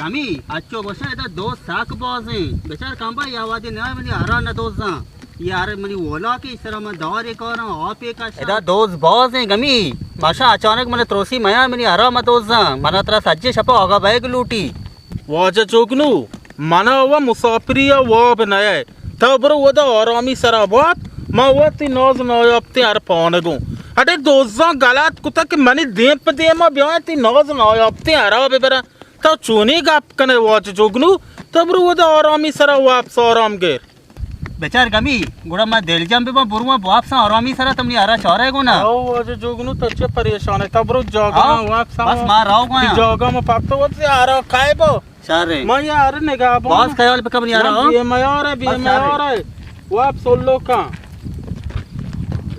گمی، اچو گوشاں ادا دوز سک بازیں۔ بچار کمبا یا وادی نہ منی ہرا نہ دوزاں۔ یہ ہر منی اولا کے سرا من دارے کاراں، آپے کشاں۔ ادا دوز بازیں گمی۔ ماشا اچانک من تروسی میا منی ہرا مہ دوزاں۔ منا ترا سجے شپا آگا بیگ لوٹی۔ واجہ جوگنو، منا و مسافری ء واب نئے۔ تو برو ودا آرامی سرا بات، ما و تی ناز نایابتیں ہر پانگوں۔ اڑے دوزاں گلات کتا کہ منی دیم پہ دیما بیایں تی ناز نایابتیں ہرا ببرن۔ تو چونی گپ کنے واجہ جوگنو؟ تو برو ودا آرامی سرا واپس آرام گر۔ بچار گمی، گڑا ما دلجم بباں، برواں واپساں آرامی سرا، تمنی ہرا چارے گونا۔ او واجہ جوگنو، تو چے پریشان ئے؟ تو برو جاگا آ، واپساں۔ بس ما راو گونا۔ جاگا ما پتو وت سے ہرا کائے بو۔ شر ایں۔ ما یار نگاہ بان۔ باز خیال بکن یار، نہ، ہاں؟ بے میار ہے، بے بس شر ایں۔ میار ہے۔ واپس لوکاں۔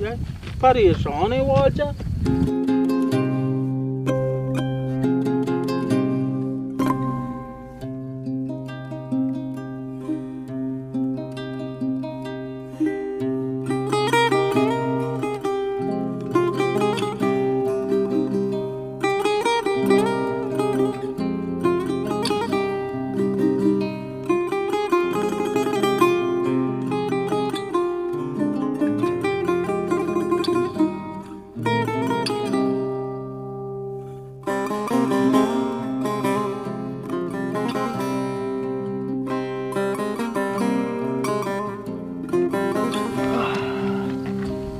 یہ پریشان ہے واجہ۔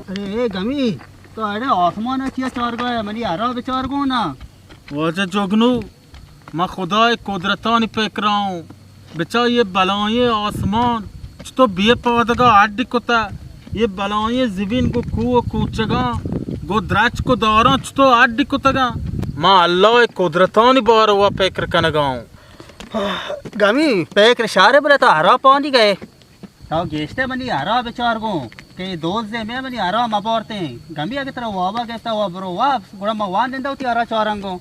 ارے اے گمی، تو اڑے آسمان ء چیا چارگا ئے؟ منی ہرا بچار گوں نا۔ واجہ جوگنو، من خدائے قدرتانی پکرا اوں۔ بچا یہ بلائیں آسمان چتو بے پادگا اڈ کتہ، یہ بلائیں زمین گو کوہ و کوچگاں، گو درچک و داراں چتو اڈ کتگاں۔ من اللہ ء قدرتانی باروا پکر کنگا اوں۔ گمی، پکر شر، بلے تو ہرا پانی گئے۔ تو گیشتر منی ہرا بچار گوں کہ اے دوزے مئے، منی ہرا مبارتیں۔ گمی اگہ ترا وابا گپتا و برو واپس، گڑا ما وان نندا وتی ہرا چارنگوں۔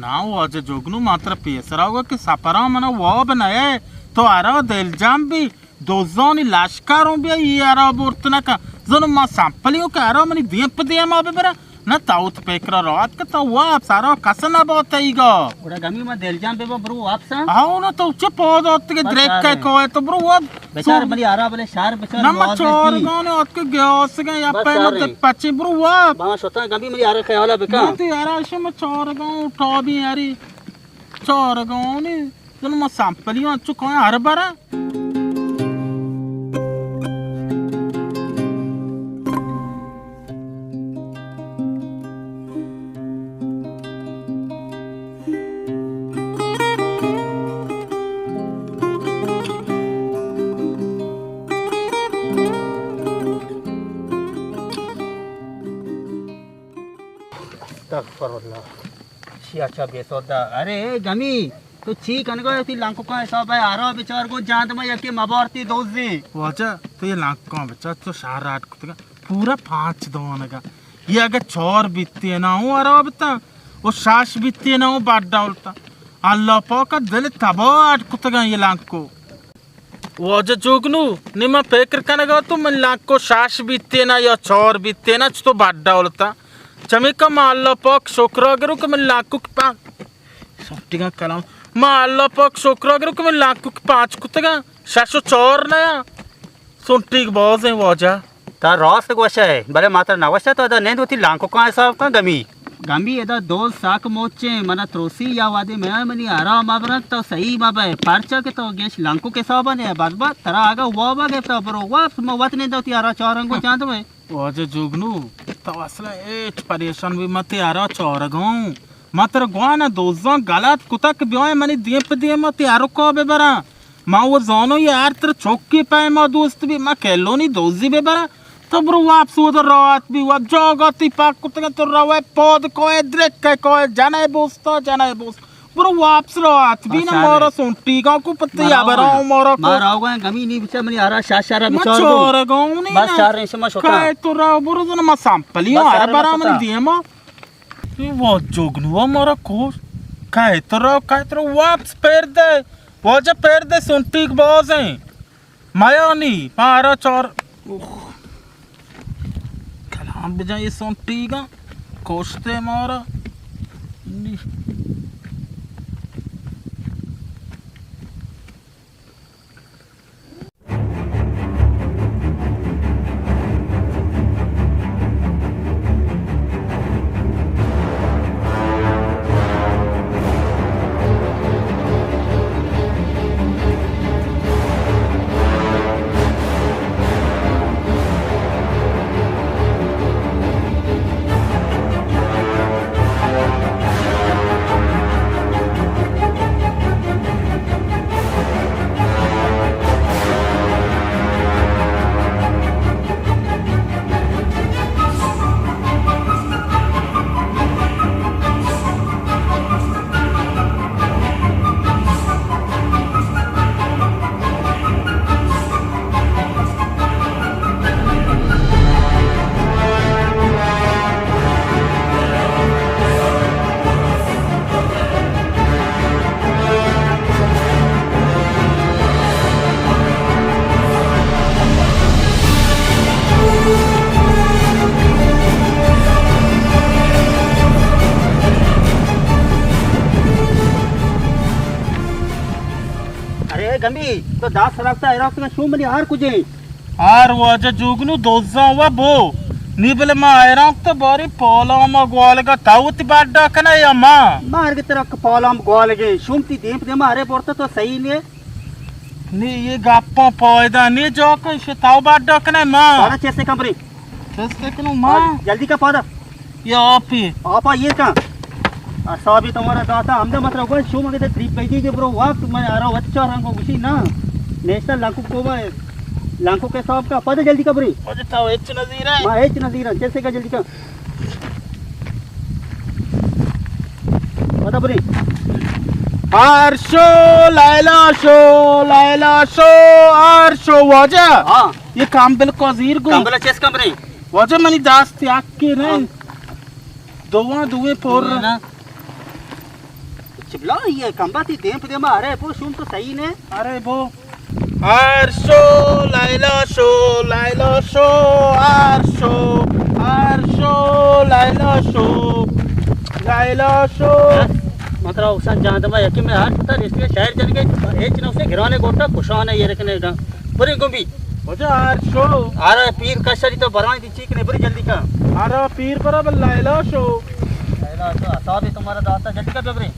نا واجہ جوگنو، ما ترا پیسرا گو کہ سپراں منا واب نئے، تو ہرا دلجم بی، دوزانی لشکر اوں بیا، ای ہرا برت نکن۔ زنو ما سمپلیوں کہ ہرا منی دیم پہ دیما ببرا۔ نہ، تو وت پکرا راحت کہ تو واپس ہرا کس نہ بات ایگا۔ گڑا گمی ما دلجم ببا، برو واپساں۔ آو نہ، تو چے پاد آتکے بس درک سارے۔ کئے کوئے تو برو واپس۔ بچار منی ہرا بلے شر بچار نہ، ما باز چارگانے آتکے گیاسگاں یا بس پینو سارے۔ دے پچی برو واپس۔ با شتاں گمی منی ہرا خیالا بکن۔ نہ، تی ہرا شما چارگاں ٹابی ہری چارگانے۔ چلو ما سمپلی آں، چو کائیں ہر برا۔ استغفر اللہ۔ چیا چا بے سودا۔ ارے اے گمی، تو چی کنگا ئے؟ وتی لنککاں حساب ءَ آرا بچار گوں، جاند ما یکے مبارتی دوزی۔ واجہ، تو یہ لنککاں بچار، تو شہر اڈ کتگا پورا پانچ دانگا۔ یہ اگہ چار بیتی نا ہوں آرا بتا، و شش بیتی نا ہوں بڈ ڈولتا۔ اللہ پاک دل تباہ اڈ کتگا یہ لنکو۔ واجہ جوگنو، نی من پکر کنگا تو من لنکو شش بیتینا یا چار بیتینا چتو بڈ ڈولتا۔ چمیکا ما اللہ پاک شکرا گرو کہ من لنکو کہ پا-، سنٹیگا کلام۔ ما اللہ پاک شکرا گرو کہ من لنکو کہ پانچ کتگا، شش و چار نیا۔ سنٹیگ بازیں واجہ۔ تا راست گوشئے، بلے ما ترا نگوشتہ تو ادا نند وتی لانککاں حساب کن گمی۔ گمی ادا دوز سک مچیں، منا تروسی یا وہدے میا منی آرا مبرنت تو صحیح مبئے، پرچا کہ تو گیش لانکک حسابا نئے، بس بس ترا اگا وابا گپتا برو واپس، ما وت نندا وتی آرا چارنگو چاند بئے۔ واجہ جوگنو، تو اصلا ہچ پریشان بی، ما تی آرا چارگا اوں۔ ما ترا گوانا دوزاں گلات کتا کہ بیائیں منی دیم پہ دیما تی آروکا ببراں۔ ما و زانو یہ ہر تر چوکی پیما دوست بی، ما کلونی دوزی ببرا۔ تو برو واپس و در راحت بی، و جاگا تی پاک کتگا تو روے پاد کائے درک کائے جنئے بوستا، جنئے بوست۔ برو واپس راحت بی نا، مارا سنٹیگا کو پتی ابرا مارا کو۔ ما راو گئے گمی نی بچا منی آرا شاہ شاہ را بچار گو۔ چارگاؤں نی بس نا۔ چار رہے شما شتا۔ کائے تو راو برو زن ما سمپلی بس ہر چار برا رہے منی شتا۔ دیما۔ اے واجہ جوگنوا مارا کوش۔ کئے ترا، کئے ترا واپس پر دے۔ واجہ پر دے سنٹیگ بازیں۔ میانی، مارا چار۔ اوہ۔ کلام بجا یہ سنٹیگا۔ کوشتے مارا۔ نی۔ کمی، تو دست رکھتا ہے، رکھتا شو منی ہر کجے۔ ہر واجہ جوگنو دوزاں و بو۔ نی بلے ما حیران تو باری پالا ما گوالگا تاوتی بڈا کنا یا ما؟ مارگ ترک پالا ما گوالگے، شوم تی دیم دیم ہرے بورتا تو صحیح نے۔ نی یہ گپاں پائدہ نی جو کہ شتاو بڈا کنا ما۔ بارا چیسے کمری۔ چست کنوں ما؟ ہاں، جلدی کا پادا۔ یہ آپی۔ آپا یہ کا؟ اصابی تمہارا داتا، ہم دا مطلب گوش، شو مگے تے تریپ کئی دی کہ برو وقت میں آرا وت چار رنگ کو گشی نا۔ نیشنل لانکو کو با، لانکو کے صاحب کا پادا جلدی کا بری۔ مجھے تو ہچ نظیر ہے۔ ما ہچ نظیر ہے، چیسے کا جلدی کا۔ پادا بری۔ ہر شو، لیلا شو، لیلا شو، ہر شو واجہ۔ ہاں۔ یہ کمبل کو زیر گو۔ کمبل چیس کمبرے؟ واجہ منی دست یک کے نہیں۔ ہاں۔ دوواں دوئیں پور۔ دوئیں نا۔ چبلا یہ کمبا تی دیم پہ دیما، ارے بو شوم تو صحیح نے۔ ارے بو۔ ہر شو، لیلا شو، لیلا شو، ہر شو، ہر شو، لیلا شو، لیلا شو۔ مطلب، اوسان جان دما یکی میں ہر پتا رشتے شہر جن گئے، ہیچ نہ اسے گھرانے گوٹا کشانے یہ رکھنے گا۔ بری گمبی۔ واجہ ہر شو۔ ارے پیر کشری تو برائیں دی چیک نے، بری جلدی کا۔ ارے پیر پر اب لیلا شو۔ لیلا شو، اصابی تمہارا داتا، جلدی کا ببرے۔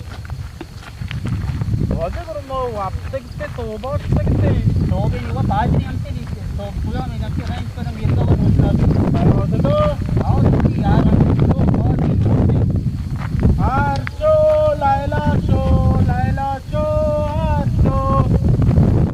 واجہ برو مو واپس تے توبہ سکتے۔ توبہ یہ وہ تاج نہیں ہم سے نہیں، تو پورا میں جب کے رہے اس پر ہم